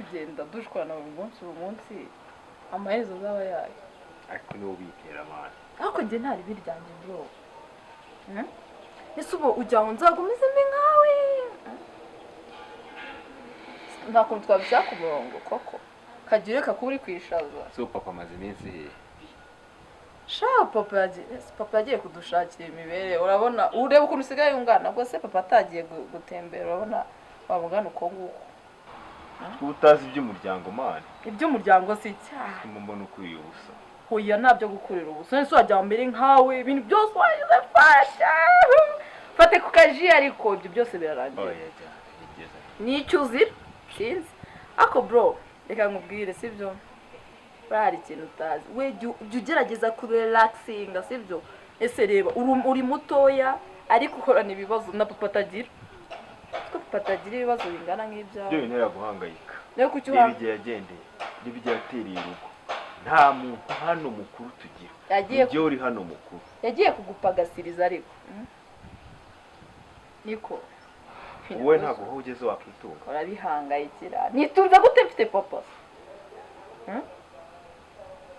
kugenda dushwana buri munsi buri munsi, amaherezo azaba yayo? Ariko niwo ubitera, man. Ariko njye nta ribi ryanjye, bro. Ese ubu ujya ngo nzagumize mbe nkawe? Nta kuntu twabishyira ku murongo koko, kajya ureka kuba uri kwishaza. So papa amaze iminsi he? Sha, papa yagiye, ese papa yagiye kudushakira imibereho. Urabona, ureba ukuntu usigaye ungana. Ubwo se papa atagiye gutembera, urabona wamugana uko nguko? Kuba utazi iby'umuryango, man. Iby'umuryango si icyaha. Ndimo mbona ukuriye ubusa. Hoya, ntabyo gukorera ubusa. Ese wajya mbere nkawe, ibintu byose wagize, fasha fate ku kaji, ariko ibyo byose birarangiye. Oya, jya bigeze. Nicyo uzira sinzi. Ariko bro, reka nkubwire, sibyo? Buriya hari ikintu utazi. We jya ugerageza kurelaxinga, sibyo? Ese reba, uri mutoya ariko uhorana ibibazo na papa atagira. Ko papa atagira ibibazo bingana nk'ibyawe. Ibyo bintera guhangayika. Niyo kuki Reba uhanga igihe yagendeye, reba igihe yatereye urugo, nta muntu hano mukuru tugira. Yagiye Ibyo uri hano mukuru. Yagiye kugupagasiriza ariko. Niko. Wowe ntabwo aho ugeze wakwitunga. Urabihangayikira. Nitunze gute mfite papa?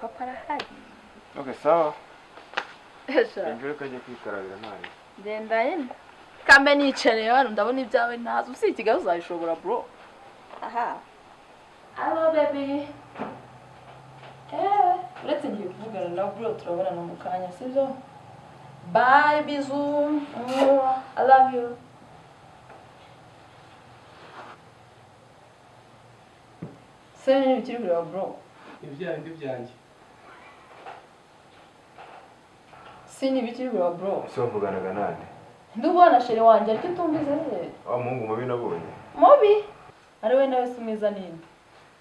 Papa arahari. Okay, sawa. Sha. Enjoy, kajya kwikarabira ntayo. Genda nyine, kambe nicariye hano, ndabona ibyawe ntazi. Usi Kigali uzabishobora, bro. Aha, hello baby. Uretse ngiye kuvugana na bro, turabonana mu kanya, sibyo? Bye, bisous. I love you. Se ni ibikiri kureba, bro? Ibyaha bindi byanjye. Si ni ibikiri kureba, bro? Ese wavuganaga nande? Ndubona chéri wanjye, ariko utumvize he? Wa muhungu mubi nabonye. Mubi ari we nawe si mwiza ninde?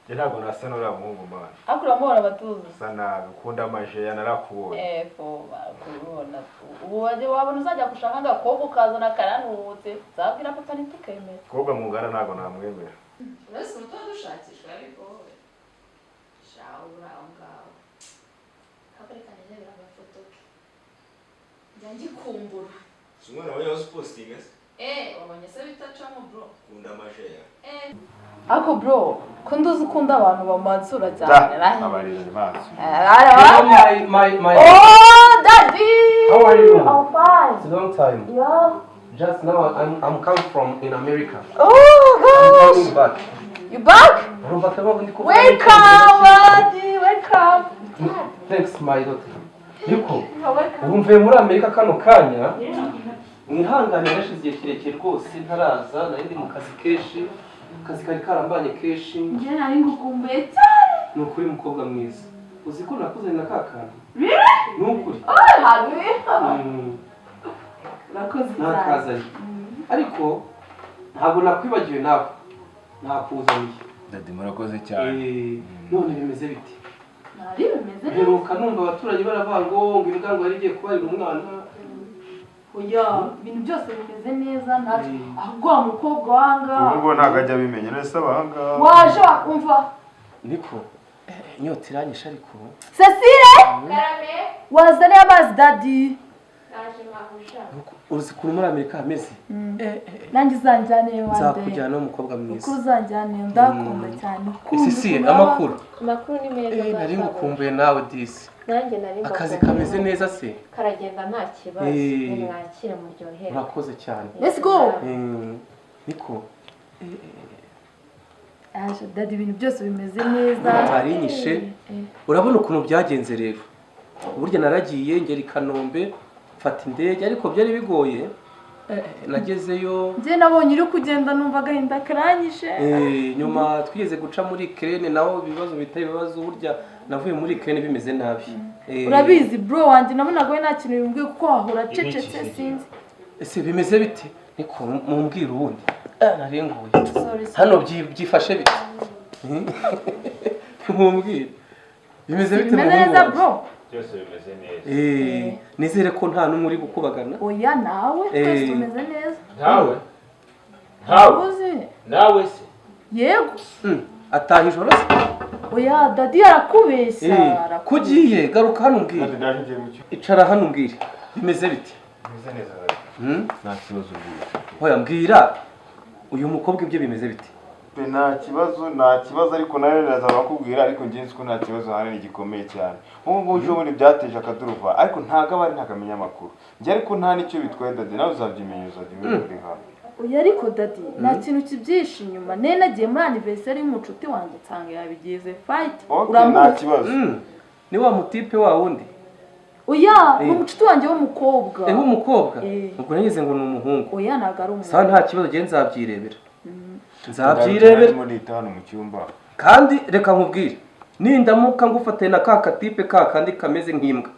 Njye ntabwo nasa n'uriya muhungu, man. Ariko uramubona abatuza. Usa nabi, ukunda amajeya, narakubonye. Epfo bakubona ubu wajya wabona uzajya gushaka agakobwa ukazana karanutse, nzabwira papa ntitukemere. Umukobwa mungana ntabwo namwemera. Uretse umuto dushakishwa, ariko wowe shawe uri aho ngaho. Reka nirebera agafoto ke, njya ngikumbura. Si umwana wawe yahoze upostinga se? Eh, wabonye se bitacamo, bro? Ukunda amajeya. Ariko bro, ko nduzi ukunda abantu bamansura cyane? Abarezi maso. Hello, my Oh, daddy! How are you? I'm fine. It's a long time. Yeah. Just now I'm come from in America. Oh I'm gosh! coming back. You back? Urumva ko ndi kuvuga Welcome, daddy! Welcome! Thanks, my daughter. Niko. You're welcome. Ubu mvuye muri Amerika kano kanya. Mwihangane, hashize igihe kirekire rwose ntaraza, nari ndi mu kazi kenshi. Akazi kari karambanye kenshi. Njye nari ngukumbuye cyane. Ni ukuri, mukobwa mwiza. Uzi ko nakuzanye na ka kantu? Really? Ni ukuri. Oh, habi. Urakoze cyane. Nakazanye. Ariko ntabwo nakwibagiwe nawe. Nakuzaniye. Daddy, murakoze cyane. None bimeze bite? Nari bimeze neza. Mperuka numva abaturanyi baravuga ngo imbwa ngo yari igiye kubarira umwana. Oya, ibintu byose bimeze neza, ntacyo. Ahubwo wa mukobwa wanga. Ubu ngubu ntabwo ajya abimenya nese abahanga. Waje wakumva. Niko inyota iranyishe ariko. Cecile! Karame. Wazaniye amazi daddy? Naje mahusha. Uzi ukuntu muri Amerika hameze? Nanjye uzanjyaneyo one day. Nzakujyana, umukobwa mwiza. Ukuri uzanjyaneyo, ndakunda cyane. Ese si amakuru? Amakuru ni meza. Nari ngukumbuye nawe disi. Nanjye nari Akazi mbakumbuye. kameze neza se? Karagenda nta kibazo. Nimwakire muryohere. Urakoze cyane. Let's go. Niko. Aje daddy, ibintu byose bimeze neza. Utarinyishe. Urabona ukuntu byagenze rero, burya naragiye ngera i Kanombe, mfata indege, ariko byari bigoye. Nagezeyo. Njye nabonye uri kugenda numva agahinda karanyishe. Nyuma twigeze guca muri Ukraine, naho ibibazo bitari ibibazo. Burya navuye muri Ukraine bimeze nabi. Urabizi bro wanjye, nabonaga we nta kintu bimbwiye kuko wahora acecetse, sinzi. Ese bimeze bite? Niko mumbwira ubundi. Narenguye. Sorry, sorry. Hano byifashe bite? Mumbwire bimeze bite, Bimeze muhungu neza, wanjye? bro. Byose bimeze neza. Nizere ko nta n'umwe uri gukubagana. Oya, nawe twese tumeze neza. Ntawe, ntawe. Uzi. Nawe se? Yego. Ataha ijoro se? Oya daddy, arakubeshya. Arakubeshya. Kugiye garuka hano umbwire. Ndaje, ngiye mu cyumba. Icara hano umbwire bimeze bite. Bimeze neza, nta kibazo rwose. Oya, mbwira uyu mukobwa ibyo bimeze bite. Pe nta kibazo, nta kibazo, ariko nawe ndaza bakubwira, ariko njye nzi ko nta kibazo ahanini gikomeye cyane. Nk'ubu ngubu ejo bundi byateje akaduruva, ariko ntabwo aba ari ntakamenya amakuru. Njye ariko nta n'icyo bitwaye, daddy, nawe uzabyimenya, uzajya ubibona uri hano. Oya, ariko daddy, nta kintu kibyihishe inyuma. Nari nagiye muri anniversaire y'umucuti wanjye, nsanga yabigize fight. Okay, nta Uramuzi. kibazo. Ni wa mutipe wa wundi? Oya, ni Eh. umucuti wanjye w'umukobwa. Eho, umukobwa? Eh. Ubwo nagize ngo ni umuhungu. Oya, ntabwo ari Sawa, umuhungu. nta kibazo, njye nzabyirebera, nzabyirebera. Ndimo nita hano mu cyumba. Kandi reka nkubwire, nindamuka ngufatiye na ka katipe ka kandi kameze nk'imbwa,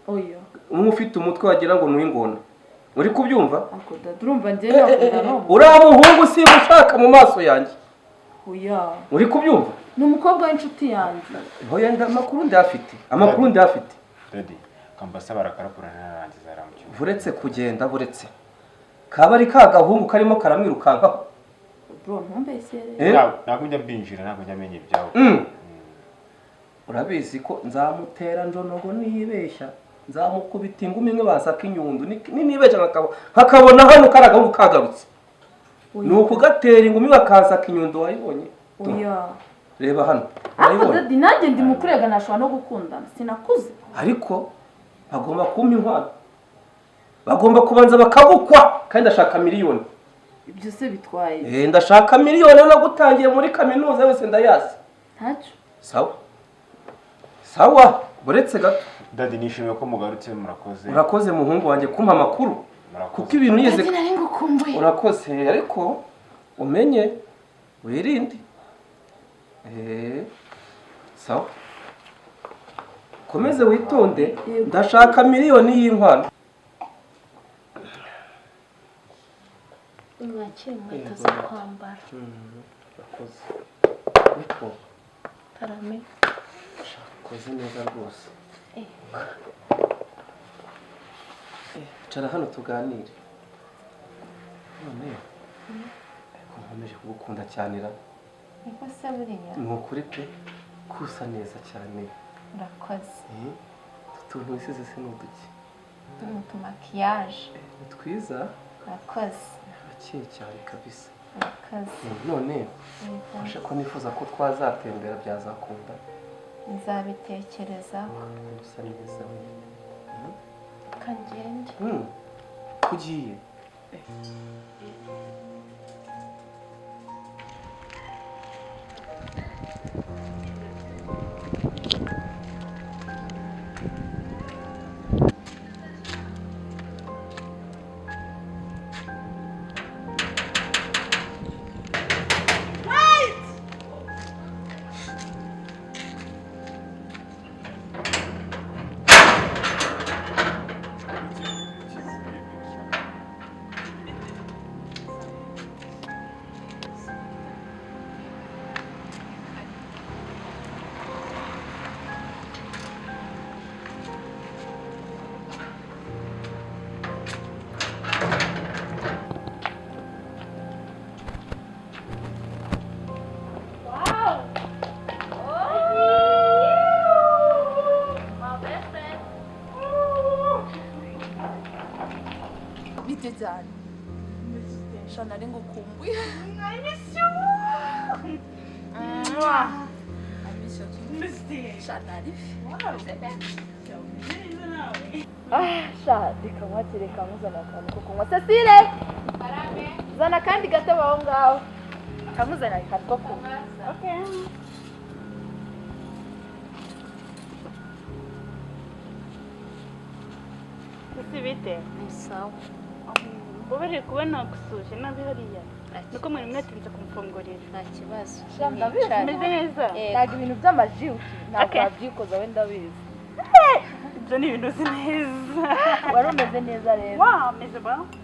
Oya. umwe ufite umutwe wagira ngo ni uw'ingona, uri kubyumva? Ako daddy, urumva njye nakunda no Uriya muhungu siba ushaka mu maso yanjye. Oya. Uri kubyumva? Ni umukobwa w'inshuti yanjye. Hoya, amakuru ndayafite, amakuru ndayafite. Daddy, kambasa barakarapura ntarangiza hariya mu cyumba. Buretse kugenda, buretse kaba ari ka gahungu karimo karamwirukankaho. Bro, ntumbeshyere. Eh? Ntabwo njya mbinjira, ntabwo njya menya ibyabo. Urabizi ko nzamutera njonogo nibeshya, nzamukubita ingumi imwe basaka inyundo. Ninibeshya nkakabona hano kari agahungu kagarutse, ni ukugatera ingumi bakansaka inyundo. Wayibonye? Oya. Reba hano. Ariko Wayibonye? daddy, nanjye ndi mukurega, nashobora no gukundana, sinakuze. Ariko bagomba kumpa inkwano, bagomba kubanza bakagukwa, kandi ndashaka miliyoni. Ibyo se bitwaye? Eh, ndashaka miliyoni. Nagutangiye muri kaminuza yose ndayazi. Ntacyo. Sawa sawa, buretse gato. Daddy, nishimiye ko mugarutse, murakoze. Urakoze muhungu wanjye kumpa amakuru. Murakoze. Kuko ibintu yeze. Daddy, nari ngukumbuye. Urakoze, ariko umenye wirinde. Eh, sawa, komeze witonde. Yego. Ndashaka miliyoni y'inkwano. Mwakire inkweto zo kwambara. Urakoze, ariko Karame. ukoze neza rwose. Yego. Icara hano tuganire. None ariko nkomeje kugukunda cyane ra. Niko se buriya? Ni ukuri pe, kusa neza cyane. Urakoze. Eh, utu tuntu wisize se ni uduki? Turi mu tumakiyaje. Ni twiza. Urakoze. Urakeye cyane kabisa. Urakoze. None Yego. ufashe ko nifuza ko twazatembera, byazakunda? Nzabitekerezaho. Usa neza wenyine. Kangende. Ugiye? Bite cyane sha, nari ngukumbuye. I miss you. I miss you too. Sha, nari ah sha, reka nkwakire, reka nkuzanire akantu ko kunywa. Cecile, zana akandi gatebe aho ngaho, kamuzanira akantu ko kunywa. Okay. Ese bite? Ni sawa. Ubere kuba nagusuje nabi hariya. Nuko mwari mwatinze kumfungurira. Nta kibazo. Sha, ndabizi. Meze neza? Yego. Ntabwo ibintu by'amaji ntabwo Okay. wabyikoza we, ndabizi. Ibyo ni ibintu uzi neza. Wari umeze neza rero. Wow, meze bon.